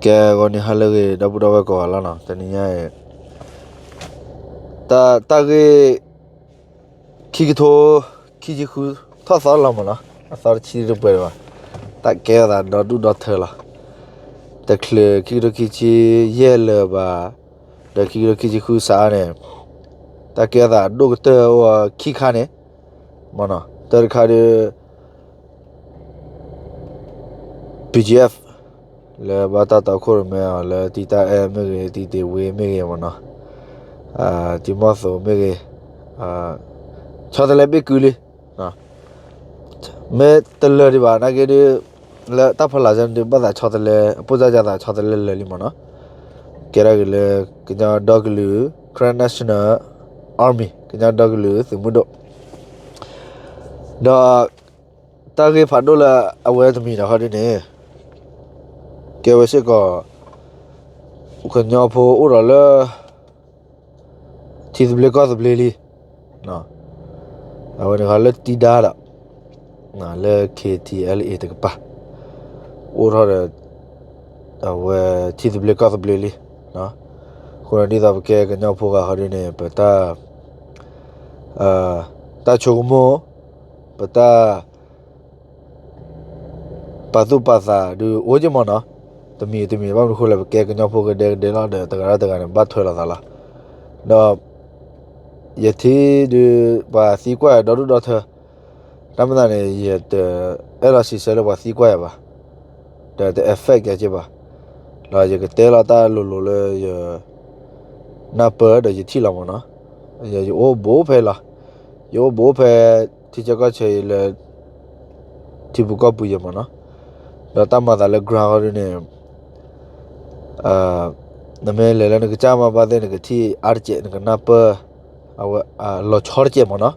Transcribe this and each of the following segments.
ကဲ ဂီၤနံၤဟါလၢအဂ့ၤ ဒီပုၢ်ဒီဝဲၢ်ကိးဂၤလီၤနီၤ, တနံၤညါအံၤ တၢ်ဂ့ၢ် ခံကထိ ခံဆံဃု ထီၣ်သီလီၤမးနီၤ, အသီတဆံတပှဲၤဘၣ်, တၢ်ကဲထီၣ်သးဒီဒူၣ်ဒီထၢလီၤ. တချုးခံကထိခံဆံယဲၢ်လၢၤဘၣ် ဒီးခံကထိခံဆံဃုစးအါန့ၣ် တၢ်ကဲထီၣ်သးဒိၣ်ကတၢၢ်အိၣ်ခံခါန့ၣ် မ့ၢ်နီၤ, တၢ်တခါဒီး BGF လၢဘၣ်တၢ်တီခိၣ်ရိၣ်မဲအီၤလၢတံာ်တာ်အဲၣ်မ့ၢ်ဂ့ၤ, တံာ်တ့ၢ်ဝ့မ့ၢ်ဂ့ၤမ့ၢ်နီၤ, တံာ်မီၢ်သိးမ့ၢ်ဂ့ၤ, ဆီတလဲဘ့ၣ်ကုလံ, မ့ၢ်တလၢာ်ဒံးဘၣ် နာ်က့ဒီး လၢတၢ်ဖီလာ်စဲန့ၣ်ဒီး ဘၣ်သးဆီတလဲ အပိၢ်စၢ်ကသးဆီတလဲလၢာ်လံမ့ၢ်နီၤ, ကဲထီၣ်က့ၤလၢ ကညီဒီကလုာ် Karen National Army ကညီဒီကလုာ်သုးမုၢ်ဒိၣ် ဒီး တၢ်ဂ့ၢ်ဖးဒိၣ်လၢအဝဲတမံၤဒီးခီဒ်န့ၣ် ကဲဝဲစ့ၢ်ကီး ကညီဖိအိၣ်ဒီးလၢ ထံသဘျ့ကီၢ်သဘျ့လံ, အဝဲန့ၣ်ခီလၢတံဒါဒီး လၢ K T L A တကပၤ အိၣ်ထီၣ်ဒီး အဝဲထံသဘျ့ကီၢ်သဘျ့လံ, အဃိန့ၣ်ဒ်သိးပကဲကညီဖိဂၤခီဒ်န့ၣ် ပတၢ် တၢ်ဆိကမိၣ် ပတၢ် ပာ်သူၣ်ပာ်သးဒုးအိၣ်က့မ့ၢ်နီၤ, တမံၤတမံၤဘၣ်မနုၤဃိလဲၣ် ပကဲကညီဖိကဒဲကဒဲလီၤဒီး တဂၤဒီးတဂၤန့ၣ် ဘၣ်ထွဲလိာ်သးလီၤ. ဒီး ယထံၣ်ဒုး ပှၤသံကွၢ်ဒီဒူၣ်ဒီထၢ, တၢ်မ့ၢ်သးန့ၣ် ယတအဲၣ်ဒိးစံးဆၢလၢပှၤသံကွၢ်ယၤဘၣ်, ဒီးတ affect ယၤက့ဘၣ်, ဒီးယကတဲလီၤတၢ်လိၤလိၤလၢယ နၢ်ပၢၢ်ဒီးယထံၣ်လီၤမ့ၢ်နီၤ, ယအိၣ်ဘူးဖဲလီၤ, ယအိၣ်ဘူးဖဲ ထံဆၢကီၢ်ဆၢအံၤလၢ ထံပူၤကီၢ်ပူၤယဲမ့ၢ်နီၤ, ဒီးတၢ်မၤသးလၢ ground ခီဒ်န့ၣ် နမ့ၢ်လဲၤလၢနကစၢ်မၤဘၣ်သ့ၣ် နကထံၣ်အါတကဲး နကနၢ်ပၢၢ် အဝဲ လီၤဆီတကဲးမ့ၢ်နီၤ,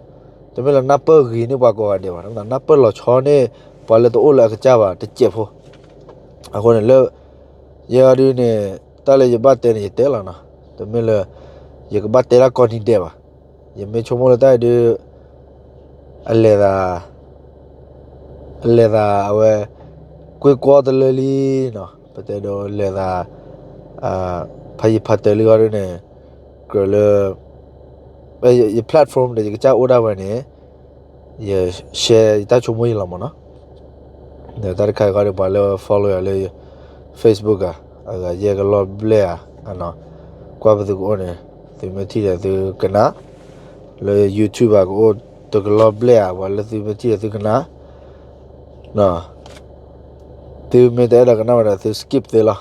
တမ့ၢ်လၢနၢ်ပၢၢ်ဂ့ၤန့ၢ်ပှၤကိးဂၤဒဲးဘၣ်, နၢ်ပၢၢ်လီၤဆီန့ၢ် ပှၤလၢတအိၣ်လၢအကစၢ်ဘၣ်တကဲးဖိ, အဃိန့ၣ်လၢ ယဲဒုးန့ၣ် တၢ်လၢယဘၣ်တဲန့ၣ် ယတဲလီၤနီၤ, တမ့ၢ်လၢ ယကဘၣ်တဲတၢ်ကိးနံၤဒဲးဘၣ်, ယမ့ၢ်ဆိကမိၣ်လၢတၢ်အံၤဒုး အလဲၤသး အလဲၤသးအဝဲ ကွ့ၢ်ကွီတလၢလံနီၤ, ပတဲဒိးလဲၤသး ဖးယံာ်ဖးတၢၢ်လံခီဒ်န့ၣ် ကြၢးလၢ ယ platform ဒီးယကစၢ်အိၣ်ဒၣ်ဝဲန့ၣ် ယ share ယတၢ်ဆိကမိၣ်ယလီၤမ့ၢ်နီၤ, ဒီးတၢ်တခါအံၤဃီဒီး ပှၤလၢ follow ယၤလၢ Facebook ဧါ, အဂၤယဲၢ်ကလီၢ်ဘျဲၣ်ဧါ, ကွၢ်ပသုကအိၣ်န့ၣ် သုမ့ၢ်ထံၣ်ဒီးသုကနၣ်, လၢ YouTube ဧါ ကအိၣ်တကလီၢ်ဘျဲၣ်ဧါ, ပှၤလၢသုမ့ၢ်ထံၣ်ဒီးသုကနၣ် သုမ့ၢ်တအဲၣ်ဒိးကနၣ်ဝဲဒီးသု skip သ့လီၤ,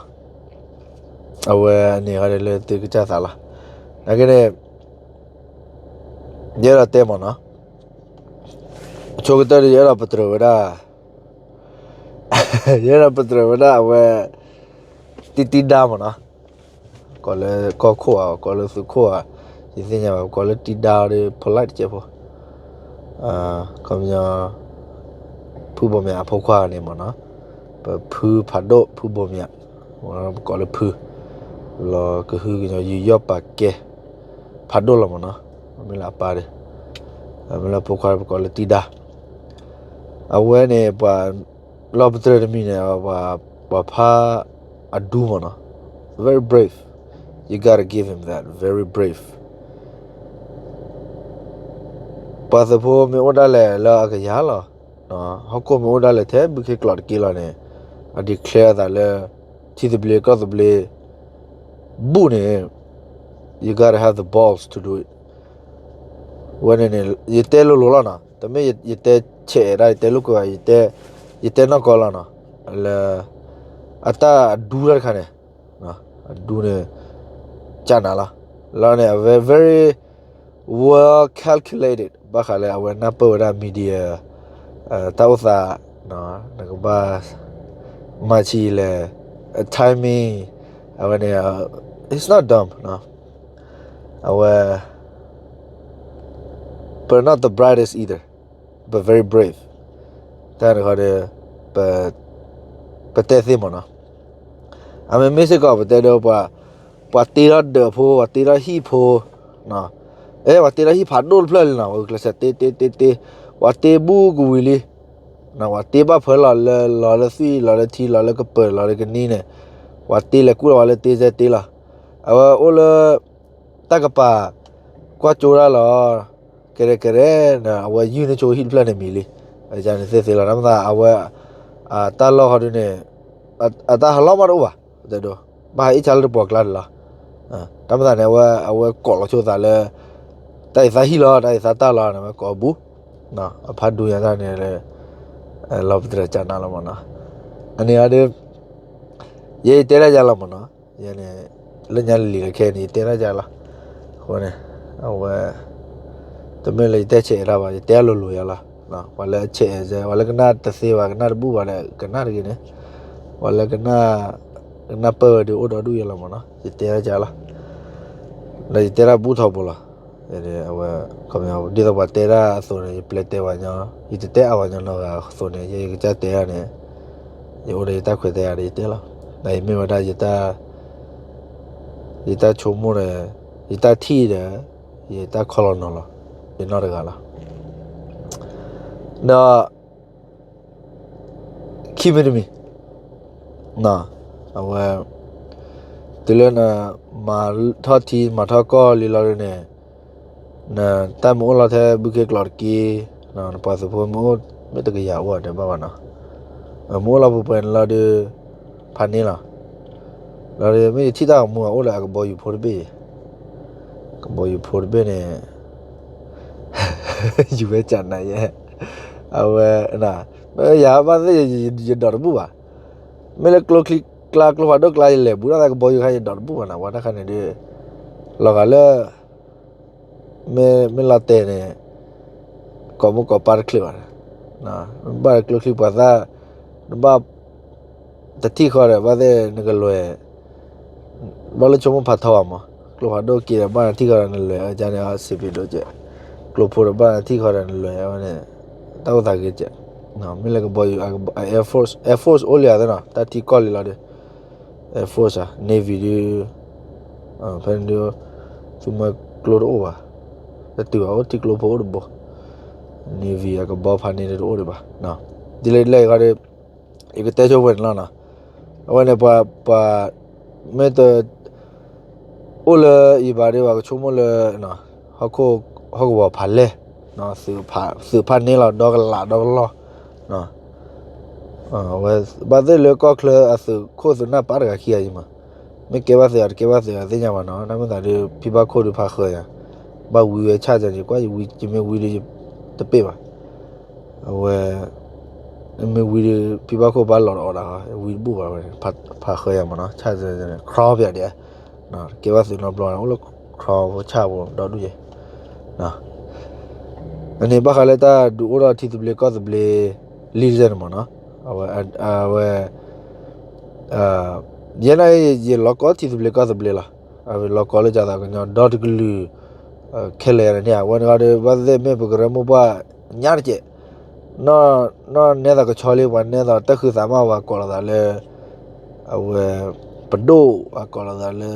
အဝဲန့ၣ်ဃီဒီးလၢသုကစၢ်သးလီၤ, နာ်က့န့ၣ် ယအဲၣ်ဒိးတဲမ့ၢ်နီၤ, အဆိကတၢၢ်ဒီး ယအဲၣ်ဒိးပတြၢၤဝဲဒၣ် ယအဲၣ်ဒိးပတြၢၤဝဲဒၣ်အဝဲ တံတံဒါမ့ၢ်နီၤ, ကိးလၢကီၢ်ခိၣ်ဧါ, ကိးလၢသုးခိၣ်ဧါ, ယသ့ၣ်ညါဘၣ်, ပကိးလၢတံဒါဒီး polite တကဲးဖိ, ခီပညီ ဖုဘိၣ်မၠးအဖိခွါန့ၣ်မ့ၢ်နီၤ, ပဖုဖးဒိၣ်ဖုဘိၣ်မၠး, ပကိးလၢဖု, လီၤကဟုကညီယူးယီၣ်ပာ်ကဲ ဖးဒိၣ်လီၤမ့ၢ်နီၤ, မ့ၢ်လၢအပၢ်ဒီး မ့ၢ်လၢအဖိခွါပကိးလၢတံဒါ, အဝဲန့ၣ် ပှၤလီၢ်ပတြၢၤတမံၤန့ၣ် ပှၤဖးအဒူမ့ၢ်နီၤ, very brave, you gotta give him that, very brave. ပှၤသုးဖိမ့ၢ်အိၣ်ဒၣ်လဲာ်လၢအကယၤလီၤ, ဟီၣ်ခိၣ်မ့ၢ်အိၣ်ဒၣ်လဲာ်ထဲဘုခ့ကျိးတက့ၢ်လီၤန့ၣ် အ declare အသးလၢ ထံသဘျ့ကီၢ်သဘျ့ ဘူးန့ၣ် you gotta have the balls to do it. ဝဲန့ၣ်န့ၣ် ယတဲလိၤလိၤလီၤနီၤ, တမ့ၢ်ယတဲဆဲးဒၣ် ယတဲလိာ်ကွဲးဘၣ်, ယတဲနီၢ်ကီၢ်လီၤနီၤ, လၢ အတၢ်အဒူတၢ်တခါန့ၣ် အဒူန့ၣ် ကနၤလီၤ, လီၤန့ၣ် အ very, very well calculated ဘၣ်ဃးလၢအဝဲနၢ်ပၢၢ်ဝဲဒၣ် media တၢ်အိၣ်သး, နကဘၣ် မၤဆံးလဲၣ်, timing အဝဲန့ၣ် it's not dumb အဝဲ but not the brightest either, but very brave. တၢ်တခါဒီး ပတဲသ့မ့ၢ်နီၤ, အမ့မ့ၢ်စ့ၢ်ကီး ပတဲဒီး ပှၤတ့ထီၣ်ဒၢးဖိ, ပှၤတ့ထီၣ်ဟံၣ်ဖိ, အဲ ပှၤတ့ထီၣ်ဟံၣ်ဖးဒိၣ်တဖျၢၣ်လံနီၤ, ကျဲးစၢးတ့တ့တ့တ့, ပှၤတ့ဘူးကဝံၤလံ, ပှၤတ့ဘၣ်ဖၢလီၤလၢ လီၤလၢသွံၣ် လီၤလၢထံ လီၤလၢကပၢၤ လီၤလၢကနံန့ၣ်, ပှၤတ့လဲၤကူၣ်လီၤဝဲလၢတ့စဲတ့လီၤ. အဝဲအိၣ်လၢ တၢ်ကပၤ ကွၢ်ကၠိတၢ်လီၤ. ကရဲကရဲ အဝဲယုၢ်န့ၢ်ဆိဟံၣ်တဖျၢၣ်န့ၣ်မံၤလံ. အန့ၣ်သ့သ့လီၤ. တၢ်မၤသးအဝဲ အတၢ်လီၢ်ဃီဒုန့ၣ် အတၢ်ဟးလီၢ်မးတအိၣ်ဘၣ်. တဲဒိ ဘၣ်ဟးအ့ၣ်ဆါလၢတပှီၤကျါန့ၣ်လီၤ. တၢ်မၤသးန့ၣ် အဝဲ အဝဲကိးလီၤဆိသးလၢ တၢ်အံၤသးဟံၣ်လီၤ တၢ်အံၤသးတၢ်လီၤန့ၣ် အဝဲကိးအဘူး အဖးဒိၣ်ညါတၢ်န့ၣ် လီၤပတြၢၤကၢ်နးလီၤမးနီၤ. အန့ၣ်အဒု ယဲယတဲတၢ်ယါလီၤမးနီၤ. ယဲန့ၣ် လၢညါလံၤလၢခဲအံၤန့ၣ် ယတဲတၢ်ယါလီၤ. အဃိန့ၣ် အဝဲ တမ့ၢ်လၢယတဲဆဲးအဲၣ်တၢ်ဘၣ် ယတဲအလိၤလိၤယါလီၤ. ပှၤလၢအဆဲးအဲၣ် ပှၤလၢကနၣ်တသ့ဘၣ် ကနၣ်တဘူၣ်ဘၣ်ဒီး ကနၣ်တဂ့ၤန့ၣ် ပှၤလၢကနၣ် ကနၣ်ပၢၢ်ဝဲဒုးအိၣ်ဒီဒူၣ်ယါလီၤမးနီၤ. ယတဲတၢ်ယါလီၤ. ဒီးယတဲတၢ်ဘူၣ်ထီဘိလီၤ. အဝဲ ဒ်သိးပှၤတဲတၢ်အသိးန့ၣ် ယပျဲတဲပှၤညီ ယတတဲအါပှၤညီနီတဂၤအသိးန့ၣ် ယကစၢ်တဲတၢ်န့ၣ် ယအိၣ်ဒီးယတၢ်ခွဲးတၢ်ယာ်ဒီးယတဲလီၤ. ဒီးယမ့ၢ်ဝဲဒၣ် ယတၢ်ဆိကမိၣ်ဒီး ယတၢ်ထံၣ်ဒီး ယတၢ်ခီလီၤနီၤလီၤ ယနီတဂၤလီၤ. ဒီး ခံမံၤတမံၤ အဝဲ တုၤလၢန မၤထီၣ်ထံမၤထီၣ်ကီၢ်လံလီၤဒုန့ၣ် နတၢ်မ့ၢ်အိၣ်လီၤထဲဘုခ့ကျိာ်တက့ၢ်, နပှၤသုးဖိမ့ၢ်အိၣ် မ့ၢ်တကယၤအိၣ်တဲဘၣ်ဘၣ်နီၤ, မ့ၢ်အိၣ်လီၤပှဲၤပှဲၤန့ၣ်လီၤဒု ဖးန့ၢ်လီၤ. လီၤဒု မ့ၢ်ယထံၣ်တၢ်ဂီၤမူ အအိၣ်လၢအကဘီယူၤဖိတဘ့ၣ်အံၤ, ကဘီယူၤဖိတဘ့ၣ်န့ၣ် ယူၤဝဲကနၤယဲ, အဝဲ မ့ၢ်ယၤဘၣ်သ့ၣ် ယဒိးတဘူၣ်ဘၣ်. မ့ၢ်လၢကျိချံကျါ ကျိဖးဒိၣ်ကျါ ယလဲၤဘူးဒၣ်သးကဘီယူၤခါ ယဒိးတဘူၣ်ဘၣ်နီၤ, ပှၤတၢ်ခါန့ၣ်ဒု လီၤဂာ်လၢ မ့ၢ်လီၤတဲာ်န့ၣ် ကိးမိၢ်ကိးပၢ်တချ့ဘၣ်, ဘၣ်ကျိချံပှၤသၣ် နဘၣ် တထံၣ်ဃီဒီး ဘၣ်သ့ၣ်နကလွဲၤ, ဘၣ်လၢဆိကမိၣ်ဖးထီဘၣ်မး, ကျိဖးဒိၣ်က့ဒီး ဘၣ်နထံၣ်ဃီဒီးနလွဲၤ အကန့ၣ် အစံးပ့ၤဒိၣ်ကဲး, ကျိဖိဒီး ဘၣ်နထံၣ်ဃီဒီးနလွဲၤ အဝဲန့ၣ် တၢ်အိၣ်သးဂ့ၤကဲး, မ့ၢ်လၢကဘီယူၤ Air Force အိၣ်လံဧါသ့ၣ်နီၤ, တၢ်ထံကီၢ်လံလီၤဒု Air Force ဧါ Navy ဒု ဖဲန့ၣ်ဒု သုးမွဲကျိတအိၣ်ဘၣ်, တတုၤဘၣ် အိၣ်ထံကျိဖိအိၣ်တဘိ, Navy အကဘီဖးန့ၣ်ဒုတအိၣ်ဒံးဘၣ်, ဒ်လဲၣ်ဒ်လဲၣ်အံၤဃီဒီး ယကတဲဆိဝဲန့ၣ်လီၤနီၤ, အဝဲန့ၣ် ပှၤ ပှၤ မ့ၢ်တ အိၣ်လၢယဘၣ်ဒု ပှၤကဆိကမိၣ်လၢ ဟီၣ်ခိၣ် ဟီၣ်ကဝီၤဖးလဲၢ်, သုးဖးန့ၢ်လီၤ ဒီကလးဒီကလီၢ်, ဝဲ ဘၣ်သ့ၣ်လၢကီၢ်ချၢအသုးခိၣ်သုးနၢ်ပၢ်တဂၤခံဂၤအံၤမး, မ့ၢ်ကဲဘၣ်သုး တကဲဘၣ်သုး အသ့ၣ်ညါဘၣ်နီၤ, တၢ်မ့ၢ်သးဒု ဖံဘၣ်ခိၣ်ဒုဖးဃၢၤယၤ, ဘၣ်ဝံဝဲဆၣ်န့ၣ် ကွၢ်ယဝံ ယမ့ၢ်ဝံဒု တပ့ၢ်ဘၣ် အဝဲ မ့ၢ်ဝံဒု ဖံဘၣ်ခိၣ်ဘၣ်လီၤတအီၣ်ဒၣ်ဃီ ဝံတဘူၣ်ဘၣ်ဝဲ, ဖးဃၢၤယၤမးနီၤ ဆၣ်န့ၣ် ခရီပၠးဒံး, ကဲဘၣ်သုးနီတဘျီန့ၣ် အိၣ်လၢခရီဖိဆၣ်ဖိဒီဒူၣ်ယဲ, အန့ၣ်ဘၣ်ဃးလၢတၢ်ဒုးအိၣ်ထီၣ်ထံသဘျ့ကီၢ်သဘျ့ လံတစဲးန့ၣ်မးနီၤ, အဝဲ အဝဲ ယဲန့ၣ် ယလီၤကီထံသဘျ့ကီၢ်သဘျ့လီၤ, အဝဲလီၤကီလၢကသးကညီဒီတကလုာ် ခဲလၢာ်န့ၣ် အဝဲန့ၣ်ဃီဒီး ဘၣ်သ့ၣ်သ့ၣ်မ့ၢ်ပကရၢမိၢ်ပှၢ်ညါတကဲး, နီၢ်နဲသိးကဆီလံ ပှၤနဲသိးတၢ်ဃုသးမး ပှၤကိးလိာ်သးလၢ အဝဲ ပဒိၣ် ပှၤကိးလိာ်သးလၢ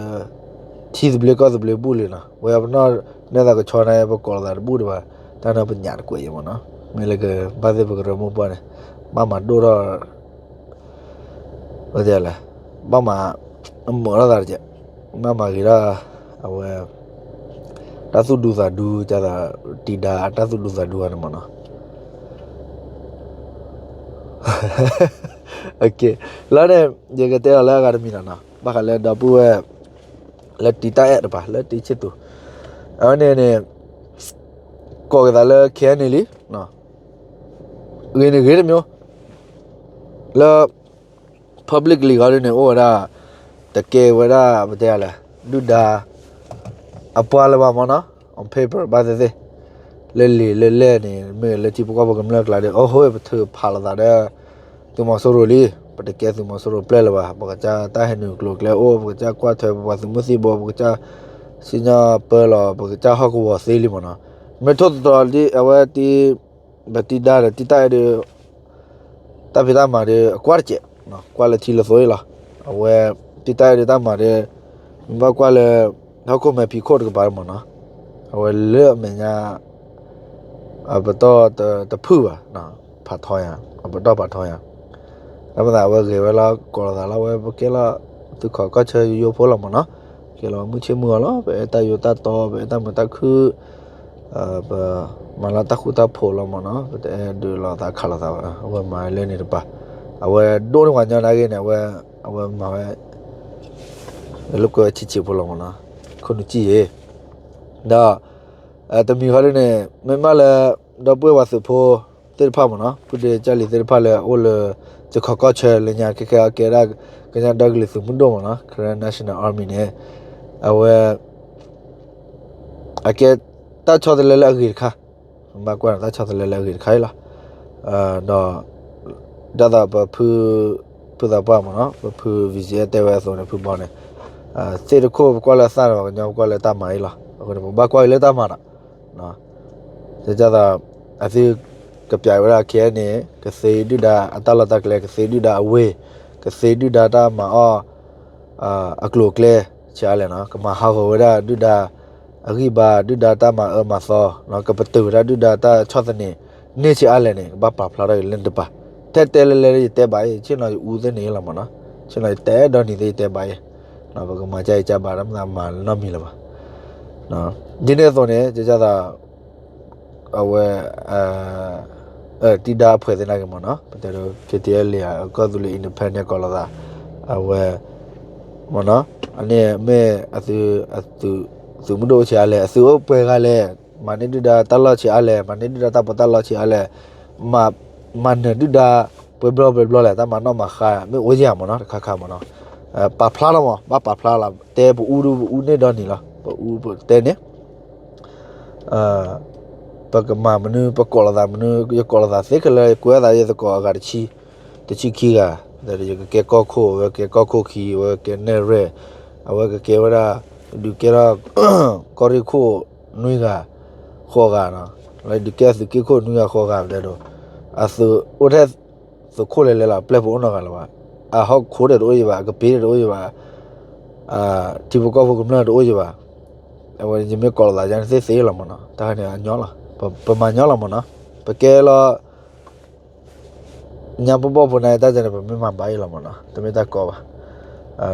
ထံသဘျ့ကီၢ်သဘျ့ဘူၣ်လံနီၤ, ဝဲပနီၢ်နဲသိးကဆီန့ၣ် ပကိးလိာ်သးတဘူၣ်ဒံးဘၣ်, တၢ်န့ၣ်ပညးတကွဲးယဲမးနီၤ, မ့ၢ်လၢက ဘၣ်သ့ၣ်ပကရၢမိၢ်ပှၢ်န့ၣ် ဘၣ်မၤဒိၣ်ထီၣ် ဝဲတဲလဲၣ်, ဘၣ်မၤ မုာ်ထီၣ်သးတကဲး, ဘၣ်မၤဂ့ၤထီၣ် အဝဲ တၢ်သူၣ်ဒူသးဒူ ကသးတံၤဒါ တၢ်သူၣ်ဒူသးဒူအီၤန့ၣ်မးနီၤ, လၢန့ၣ် ယကတဲလီၤလၢအဂၤတမံၤလီၤနီၤ, ဘၣ်ဃးလၢဒီပုၢ်ဝဲၢ် လၢတံၤတၢ်အဲၣ်တပၤ လၢတံၤဆ့ၣ်သူး, အဝဲန့ၣ်န့ၣ် ကိးက့ၤသးလၢ ခဲအံၤန့ၣ်လံ ဂ့ၤန့ၣ်ဂ့ၤတမံၤ လၢ public လံၤဃီဒ်န့ၣ် အိၣ်ဝဲဒၣ် တကဲဝဲဒၣ် ပတဲလဲၣ် ဒုၣ်ဒါ အပှၤလၢၤဘၣ်မးနီၤ on paper ဘၣ်သ့ၣ်သ့ၣ် လၢလံာ်လၢလဲၢ်န့ၣ် မ့ၢ်လၢထံဖိကီၢ်ဖိကမျၢၢ်ကျါဒီး အိၣ်ဟိ ပထုးဖးလိာ်သးဒီး သုးမီၤစိရိၤလံ, ပတကဲသုးမီၤစိရိၤပျဲၢ်လၢၤဘၣ်, ပကစၢ်တၢ်ဟဲနုာ်ကျိၤကျဲအိၣ်, ပကစၢ်ကွၢ်ထွဲပပှၤသုးမုၢ်သံၣ်ဘိ, ပကစၢ်စံၣ်ညီၣ်ပၢလီၤ, ပကစၢ်ဟီၣ်ကဝီၤသ့လံမးနီၤ, မ့ၢ်ထိၣ်သတြီၤဒ်အဝဲတံၤ ပတံၤဒါဒီးတံၤတၢ်အဲၣ်ဒီး တၢ်ဖံးတၢ်မၤဒီး အကွၢ်တစဲး, ကွၢ်လၢထံလၢသိအံၤလီၤ. အဝဲ တံၤတၢ်အဲၣ်ဒီးတၢ်မၤဒီး မ့ၢ်ဘၣ်ကွၢ်လၢ ဟီၣ်ခိၣ်မဲာ်ဖံးခိၣ်တကပၤမးနီၤ, အဝဲလၢအမဲာ်ညါ အပတီၢ်တဖုၣ်ဘၣ်, ဖးထီယၤ, အပတီၢ်ဖးထီယၤ, အမ့ၢ်သးအဝဲဂဲၤဝဲလီၤ ကိးလိာ်သးလီၤ အဝဲပကဲလီၤ သုးခိးကီၢ်ဆၢယိယိဖိလီၤမ့ၢ်နီၤ, ကဲလီၤမုၢ်ဆ့ၣ်မုၢ်ဂီၤလီၤ, ပအဲၣ်တၢ်ယိၤတၢ်တီ ပအဲၣ်တၢ်မုာ်တၢ်ခုၣ်, ပမၤလၢတၢ်ဃူတၢ်ဖိးလီၤမ့ၢ်နီၤ, ပတအဲၣ်ဒုးလိာ်သးခးလိာ်သးဘၣ်, အဝဲမၤဝဲလၢန့ၣ်တပၤ, အဝဲဒိၣ်န့ၢ်ပှၤညီနာ်က့န့ၣ်, အဝဲမၤဝဲ လၢကွဲဝဲဆံးဆံးဖိလီၤမ့ၢ်နီၤ, ခိၣ်နူာ်ကံၣ်ယဲ, ဒီး တမံၤဃီဒ်န့ၣ် မ့ၢ်မးလၢ ဒီပုၢ်ဝဲၢ်ပှၤသုးဖိသ့ၣ်တဖၣ်မ့ၢ်နီၤ, ဖုဒ့ကၢ်လံၤသ့ၣ်တဖၣ်လၢအအိၣ်လၢ သုးခိးကီၢ်ဆၢလၢညါ ခဲကဲအကဲဒၣ် ကညီဒီကလုာ်သုးမုၢ်ဒိၣ်မ့ၢ်နီၤ, Karen National Army န့ၣ်, အဝဲ အကဲတၢ်ဆီတလဲလၢအဂ့ၤတခါ, ဘၣ်ကွၢ်န့ၣ် တၢ်ဆီတလဲလၢအဂ့ၤတခါအံၤလီၤ. ဒီး ဒ်သိးပဖု ဖုသးပှၢ်မ့ၢ်နီၤ, ပဖု V C S တဲဝဲအသိးန့ၣ် ဖုဘီန့ၣ်, သ့ၣ်တခိၣ်ပကွၢ်လၢသၣ်န့ၣ် ပှၤကညီပကွၢ်လၢတၢ်မၤအံၤလီၤ. အဃိန့ၣ် ပဘၣ်ကွၢ်က့ၤလၢတၢ်မၤဒီး ဒ်သိး အသုကပျးဝဲဒၣ် ခဲအံၤန့ၣ် ကသ့ဒုၣ်ဒါအတၢ်လီၢ်တၢ်ကျဲ, ကသ့ဒုၣ်ဒါအဝ့ၢ်, ကသ့ဒုၣ်ဒါတၢ်မၤအီၣ် အကျိၤအကျဲဆံးအါလဲၣ်နီၤ, ကမၤဟးဂီၤဝဲဒၣ်ဒုၣ်ဒါအဂံၢ်ဘါ, ဒုၣ်ဒါတၢ်မၤအၢမၤသီ, ကပတုာ်ဝဲဒၣ်ဒုၣ်ဒါတၢ်ဆီၣ်သနံးန့ၢ်ဆံးအါလဲၣ်န့ၣ် ကဘၣ်ပာ်ဖျါထီၣ်က့ၤလၢန့ၣ်တပၤ. ထဲတဲလဲၤလဲၤယတဲဘၣ်အံၤ, ဆ့ၣ်နီၤယအူသ့ၣ်န့ၣ်လီၤမ့ၢ်နီၤ, ဆ့ၣ်နီၤယတဲဒီနံၤသ့ၣ်ယတဲဘၣ်အံၤ, ပကမၤကၢ်အံၤကၢ်ဘၣ် တမ့ၢ်မၤနီတမံၤလၢၤဘၣ်. ဒ်န့ၣ်အသိးန့ၣ် ကစၢ်သး အဝဲ တံၤဒါအဖှဲးသ့ၣ်နာ်က့မ့ၢ်နီၤ, ပတဲဒိ K T L A ကီၢ်သူလ့ၤ independent ကိးလိာ်သး, အဝဲ မ့ၢ်နီၤ, အန့ၣ်မ့ၢ်အသုး သုးမုၢ်ဒိၣ်အိၣ်ဆံးအါလဲၣ်, အသုးအိၣ်ပှဲၤဂၤလဲၣ်, မၤန့ၢ်ဒုၣ်ဒါတၢ်လီၢ်ဆံးအါလဲၣ်, မၤန့ၢ်ဒုၣ်ဒါတၢ်ပီးတၢ်လီဆံးအါလဲၣ်, မၤနၢၤဒုၣ်ဒါပှဲၤဘျီပှဲၤဘျီလဲၣ်, တၢ်မၤနီၣ်မၤဃါ မ့ၢ်အိၣ်ဧါမ့ၢ်နီၤ, တခါခါမ့ၢ်နီၤ, ပာ်ဖျါလီၤမ့ၢ်, ဘၣ်ပာ်ဖျါလီၤ, တဲပအူဒုပအူန့ၢ်ဒီနံၤလီၤ, ပအူပတဲန့ၣ် ပကမၤမနုၤ ပကိးလိာ်သးမနုၤ, ယကိးလိာ်သးသ့ခဲလၢာ်, ယကွဲးသးယသကိးအဂၤတဆံ, တဆံခံဂၤ, ယကကဲကီၢ်ခိၣ်, အဝဲကဲကီၢ်ခိၣ်ခံ, အဝဲကဲနဲၣ်ရွဲၣ်, အဝဲကကဲဝဲဒၣ် ဒုးကဲထီၣ် ကီၢ်ရ့ၣ်ခိၣ်နွံဂၤဃိးဂၤနီၤ, ဒုးကဲအသုးက့ခိၣ်နွံဂၤဃိးဂၤ ပတဲဒိ, အသုးအိၣ်ထဲ သုးခိၣ်လဲၤလဲၤလီၤ, ပျဲၢ်ဖိအိၣ်နီတဂၤလၢၤဘၣ်, အဟီၣ်ခိၣ်ဒီးတအိၣ်ယံၤဘၣ်, အကပ့ၤဒီးတအိၣ်ယံၤဘၣ်, ထံဖိကီၢ်ဖိကမျၢၢ်တအိၣ်ယံၤဘၣ်, အဝဲယမ့ၢ်ကိးလိာ်သးယါန့ၣ်သ့သ့လီၤမ့ၢ်နီၤ, တၢ်န့ၣ်အညီလီၤ, ပမၤညီလီၤမ့ၢ်နီၤ, ပကဲလီၤ ညါပဘီၣ်ဖိန့ၣ် တၢ်န့ၣ် ပမ့ၢ်မၤဘၣ်အံၤလီၤမ့ၢ်နီၤ, တမ့ၢ်တၢ်ကီဘၣ်.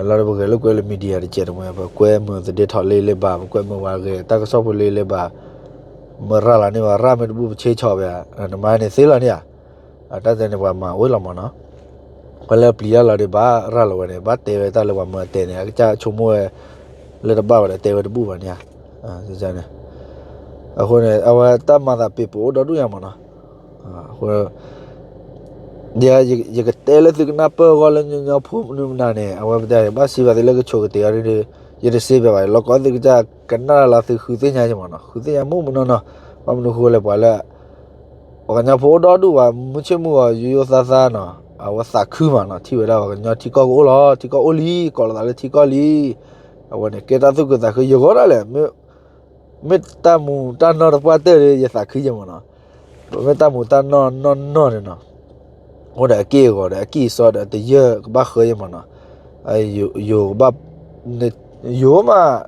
လီၤဒီးပဂဲၤလိာ်ကွဲလၢ media တကဲးတမှဲ, ပကွဲမုာ်သဒ့ထီၣ်လ့လ့ဘၣ်, ပကွဲမုာ်ဝဲဂဲၤတၢ်ကစီၣ်ဖိလ့လ့ဘၣ်, မ့ၢ်ရၤလီၤန့ၢ်ဘၣ်, ရၤမ့ၢ်တဘူၣ်ပဆ့ဆီၣ်ဝဲ, နမၤန့ၣ်သ့လီၤန့ၣ်ဧါ, တၢ်န့ၣ်ပှၤမၤအိၣ်လီၤမ့ၢ်နီၤ, ပှၤလၢပျံၤတၢ်လီၤဒီး ဘၣ်ရၤလီၤဝဲန့ၣ်, ဘၣ်တဲဝဲတၢ်လၢပှၤမၢအတဲန့ၣ်, အကစၢ်ဆိကမိၣ်ဝဲ လၢတဘၣ်ဝဲဒီးတဲဝဲတဘူၣ်ဘၣ်န့ၣ်ဧါ, အဃိန့ၣ် အဝဲတၢ်မၤသးပ့ၤပအိၣ်ဒီဒူၣ်ညါမ့ၢ်နီၤ, အဃိ ယကတဲလၢသုကနၢ်ပၢၢ်အဂီၢ်လၢညီညီဖိမနုၤမနုၤန့ၣ် အဝဲပတဲဘၣ်စံးဘၣ်သုလၢကဆိးကတ့ၤအီၤဒ် ယတစံးဘၣ်ဘၣ်, လီၢ်ကီသ့ၣ်ကစၢ်ကနၣ်လၢသုဃုသ့ၣ်ညါယမ့ၢ်နီၤ, ဃုသ့ၣ်ညါမ့ၢ်မ့ၢ်နီၢ်နီၢ်, ဘၣ်မနုၤဃိလဲၣ် ပှၤလၢ ပှၤကညီဖိအိၣ်ဒီဒူၣ်ဘၣ်, မုၢ်ဆ့ၣ်မုၢ်ဂီၤယိယိသးသးနီၤ, အဝဲသးခုမးနီၤ, ထံၣ်ဝဲဒၣ်ပှၤကညီထံကီၢ်ကအိၣ်လီၤ, ထံကီၢ်အိၣ်လံ, ကိးလိာ်သးလၢထံကီၢ်လံ, အဝဲန့ၣ် ကဲတၢ်သူၣ်ခုသးခု ယဂီၢ်ဒၣ်လဲာ် မ့ၢ်တၢ်မူးတၢ်နီၢ်တပှၢ်တၢၢ်ဒီး ယသးခုယဲမ့ၢ်နီၤ, ပမ့ၢ်တၢ်မူးတၢ်နီၢ်နီၢ်နီၢ်န့ၣ်နီၤ, အိၣ်ဒီးအက့ၢ်အဂီၤဒီးအကံၢ်အစီဒီးတယၢၢ်ကဘၣ်ဃၢယဲမ့ၢ်နီၤ, ယိၤကဘၣ် ယိၤမး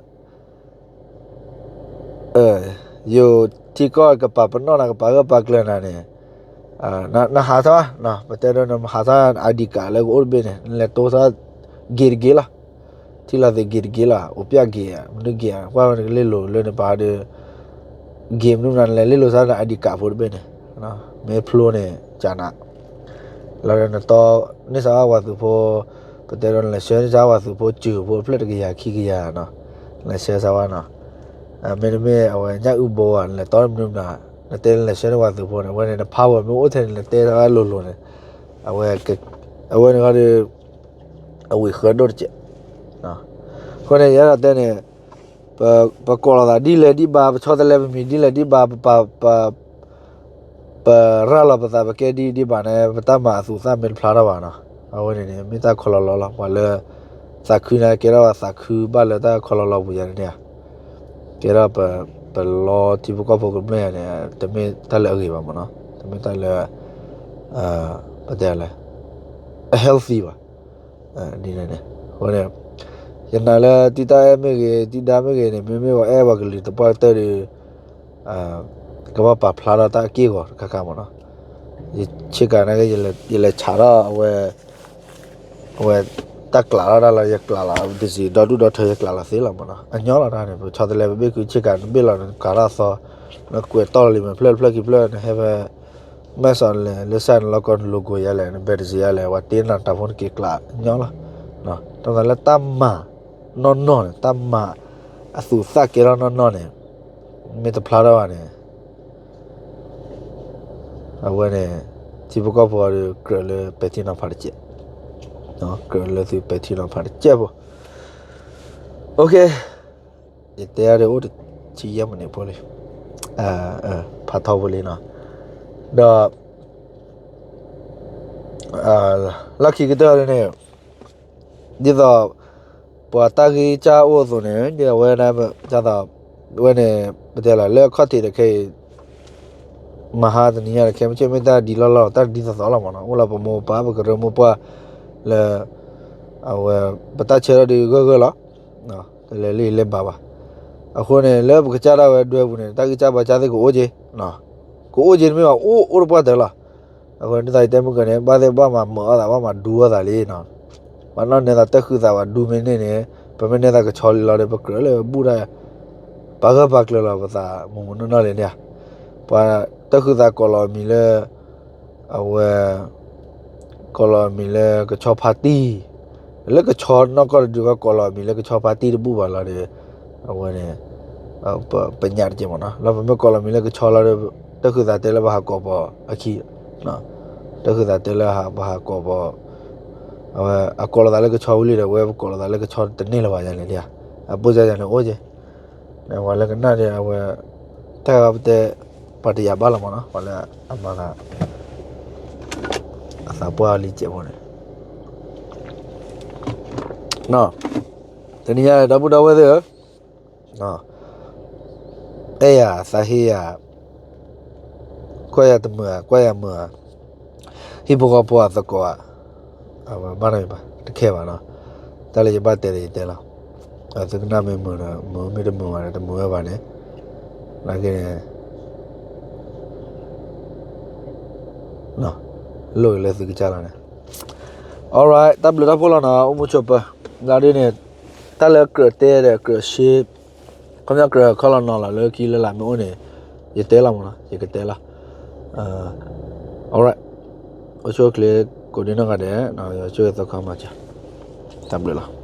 ယိၤထံကီၢ်ကပာ်ပနီၣ်နၤ ကပာ်ဂၢၢ်ပာ်ကျၢၤနၤန့ၣ်, နဟးထီၣ်, ပတဲဒီးနဟးထီၣ် ID card လၢကအိၣ်တဘ့ၣ်န့ၣ် နလဲၤတိစါ ဂ့ၤတဂ့ၤလီၤ, ထံၣ်လီၤသ့ဂ့ၤတဂ့ၤလီၤ, အိၣ်ပျဲၢ်ဂ့ၤ, မနုၤဂ့ၤ, ကွၢ်ဝဲနကလ့လိၤလၢနပၤဒီး ဂ့ၤမနုၤမနုၤ နလဲၤလ့လိၤစါန ID card ဖိတဘ့ၣ်န့ၣ်, မ့ၢ်ဖျိန့ၣ် ကနၤ လီၤဒီးနတီန့ၢ်စါဝဲသုးဖိ, ပတဲဒီးနလဲၤဆှၢန့ၢ်စါဝဲသုးဖိ စၢၤဖိတဖျၢၣ်တကယၤခံကယၤနီၤ, နလဲၤဆှၢစါဝဲနီၤ, မ့တမ့ၢ်အဝဲညၣ်အုၣ်ဘိဧါ နလဲၤတီမနုၤမနုၤ, နတဲနလဲၤဆှၢန့ၢ်ဝဲသုးဖိန့ၣ် အဝဲန့ၣ်နဖးဝဲမ့ၢ်အိၣ်ထဲန့ၣ် နတဲစါဝဲလိၤလိၤန့ၣ်, အဝဲ အဝဲန့ၣ်ဃီဒီး အဝံၤဃၢဒိၣ်တကဲး, အဃိန့ၣ် ယအဲၣ်ဒိးတဲန့ၣ် ပကိးလိာ်သးဒ်လဲၣ်ဒ်ဘၣ်, ပဆီတလဲပမံၤဒ်လဲၣ်ဒ်ဘၣ်, ပ ပရၤလီၤပသးပကဲဒ်ဒ်ဘၣ်န့ၣ် ပတၢ်မၤအသူးအသ့ၣ်မ့ၢ်တဖျါထီၣ်ဘၣ်နီၤ, အဝဲန့ၣ်န့ၣ် မ့ၢ်တၢ်ခီလီၤလီၤလီၤ, ပှၤလၢ သးခုန့ၣ် ကဲထီၣ်ပှၤသးခုဘၣ်လၢတၢ်ခီလီၤလီၤပူၤယၤန့ၣ်ဧါ, ကဲထီၣ်ပ ပလီထံဖိကီၢ်ဖိကမျၢၢ်ယၤန့ၣ် တမ့ၢ်တၢ်လၢအဂ့ၤဘၣ်မ့ၢ်နီၤ, တမ့ၢ်တၢ်လၢ ပတဲလဲၣ် အ healthy ဘၣ်. ဒ်န့ၣ်န့ၣ် အဃိန့ၣ် ယနာ်လၢတံၤတၢ်အဲၣ်မ့ၢ်ဂ့ၤ တံၤဒါမ့ၢ်ဂ့ၤန့ၣ် မ့မ့ၢ်ပှၤအဲၣ်ပှၤကလုာ်သပှၢ်ကတၢၢ်ဒီး ကဘၣ်ပာ်ဖျါထီၣ်တၢ်အက့ၢ်အဂီၤတခါခါမ့ၢ်နီၤ, ယဆ့ကၤနာ်က့ ယလဲၤဆးထီၣ်အဝဲ အဝဲ တၢ်ကျးလီၤတၢ်လီၤ ယကျးလီၤ တစံးဒီဒူၣ်ဒီထၢ ယကျးလီၤသ့လီၤမးနီၤ. အညီလီၤတၢ်န့ၣ် ပဆီတလဲ ပဘ့ၣ်ကုဆ့ကၤ နဘ့ၣ်လီၤ နကၤထီၣ်သီ နကွဲးတီၢ်လီၤလံ မ့ၢ်ဖျၢၣ်တဖျၢၣ်ခံဖျၢၣ် နဟဲဖဲ မဲၢ်စီၤလဲၣ် လၢစၢ်နလီၢ်ကီၢ် န logo ယါလဲၣ် န battery ယါလဲၣ် ဝဲတ့နၤတၢ်ဖိနက့ၤကျးညီလီၤ. တၢ်သးလၢတၢ်မၤနီၢ်နီၢ်န့ၣ် တၢ်မၤအသူးသၣ်ကဲထီၣ်နီၢ်နီၢ်န့ၣ် မ့ၢ်တဖျါထီၣ်ဘၣ်န့ၣ် အဝဲန့ၣ် ထံဖိကီၢ်ဖိဒီး ကြၢးလၢပဲာ်ထံနီၤဖးတကဲး, ကြၢးလၢသုပဲာ်ထံနီၤဖးတကဲးဖိ. OK, ယတဲအါဒီးအိၣ်တဆံယဲၢ်မံးနံးဖိလံ, ဖးထီဖိလံနီၤ, ဒီး လီၢ်ခံကတၢၢ်န့ၣ် ဒ်သိး ပှၤတၢ်ဂံၢ်စၢ်အိၣ်အသိးန့ၣ် ဒ်အဝဲဒၣ် ဝဲန့ၣ် ပတဲလီၤ လၢအခီၣ်ထံးဒီးခဲအံၤ မဟါတနံၤညါဒီးခဲ မ့ၢ်ဆ့ၣ်မ့ၢ်တၢ်ဒ်လီၢ်လီၢ် တၢ်ဒ်သိးသိးလီၤမးနီၤ, အိၣ်လၢပမိၢ်ပၢ် ပကရၢမိၢ်ပှၢ်လၢ အဝဲ ပတၢ်ဆၢထၢၣ်ဒုးဂၢၢ်ဂၢၢ်လီၤ, တလဲၤလံလဲၤဘၣ်ဘၣ်. အဃိန့ၣ် လၢပကစၢ်ဒၣ်ဝဲဒွဲပူၤန့ၣ် တၢ်ဂံၢ်စၢ်ဘါစၢ်သ့ၣ်ကအိၣ်က့ၤ, ကအိၣ်က့ၤတမ့ၢ်ဘၣ် အိၣ်အိၣ်တပှၢ်တၢၢ်လီၤ. အဃိန့ၣ် ဒ်သိးယတဲမုၢ်ကန့ၣ် ဘၣ်သ့ၣ်ဘၣ်မၤမုာ်အီၣ်သး ဘၣ်မၤဒူအီၣ်သးလံနီၤ, ပှၤနီၢ်နဲသးတၢ်ဃုသးဝဲဒူမ့ၢ်န့ၢ်န့ၣ် ပမ့ၢ်နဲသးကဆီလံလီၤဒီး ပကြၢးလၢဘူၣ်တၢ် ပာ်ဂၢၢ်ပာ်ကျၢၤလီၤပသး မုၢ်မုၢ်နီၢ်နီၢ်လံန့ၣ်ဧါ, ပှၤတၢ်ဃုသးကိးလီၤအမံၤလၢ အဝဲ ကိးလီၤအမံၤလၢကဆီဖါတံၢ်, လၢကဆီနီၢ်ကီၢ်တဒုကီၢ်ကိးလီၤအမံၤလၢကဆီဖါတံၢ်တဘူၣ်ဘၣ်လီၤဒီး အဝဲန့ၣ် ပညၣ်တက့ၢ်မးနီၤ, လၢပမ့ၢ်ကိးလီၤမံၤလၢကဆီလီၤဒီး တၢ်ဃုသးတဲလၢပဟးကိးပီၤအခံ, တၢ်ဃုသးတဲလၢပဟးကိးပီၤ, အဝဲအကိးလီၤသးလၢကဆီဝံၤလံဒီး အဝဲပကိးလီၤသးလၢကဆီတန့ၢ်လၢၤဘၣ်ယၤန့ၣ်လံ, အပိၢ်စၢ်ယၤန့ၣ်အိၣ်က့ၤ ပှၤလၢကနၣ်ဒီးအဝဲ တၢ်ဂၤပတဲ ပှၤတယာ်ဘၣ်လီၤမးနီၤ, ပှၤလၢအမၤသး အသးပှၢ်လံကဲးဖိန့ၣ်, တနံၤညါဒီပုၢ်ဒီဝဲၢ်သ့ၣ်ဧၢ, အဲၣ်ယၤသးဟ့ယၤ, ကွၢ်ယၤတမုာ်ဧါ ကွၢ်ယၤမုာ်ဧါ, ဟံၣ်ဖိဃီဖိအသကိးဧါ, အဝဲဘၣ်နီတမံၤဘၣ် တခဲဘၣ်နီၤ, တၢ်လၢယဘၣ်တဲဒီးယတဲလီၤ, သုကနၣ်မ့ၢ်မုာ်ဒီးမုာ် မ့ၢ်တမုာ်ဘၣ်ဒီး တမုာ်ဝဲဘၣ်န့ၣ်, နာ်က့န့ၣ် လိၣ်က့ၤလၢသုကစၢ်လီၤန့ၣ်, alright တၢ်ဘျုးတၢ်ဖှိၣ်လီၤနီၤ အိၣ်မူဆိးပၢၤ, လၢဒ်န့ၣ် တၢ်လၢကြၢးတဲဒီးကြၢးရှ့ ခီပညီကြၢးခီလီၤနီၤလီၤလၢခံလၢလာ်မ့ၢ်အိၣ်န့ၣ် ယတဲလီၤမးနီၤ ယကတဲလီၤ, alright အိၣ်ဆူၣ်အိၣ်ချ့ ကိးဒံနီၢ်ဂၤဒဲး ယွၤဆိၣ်ဂ့ၤသီခါမၤစၢၤ, တၢ်ဘျုးလီၤ.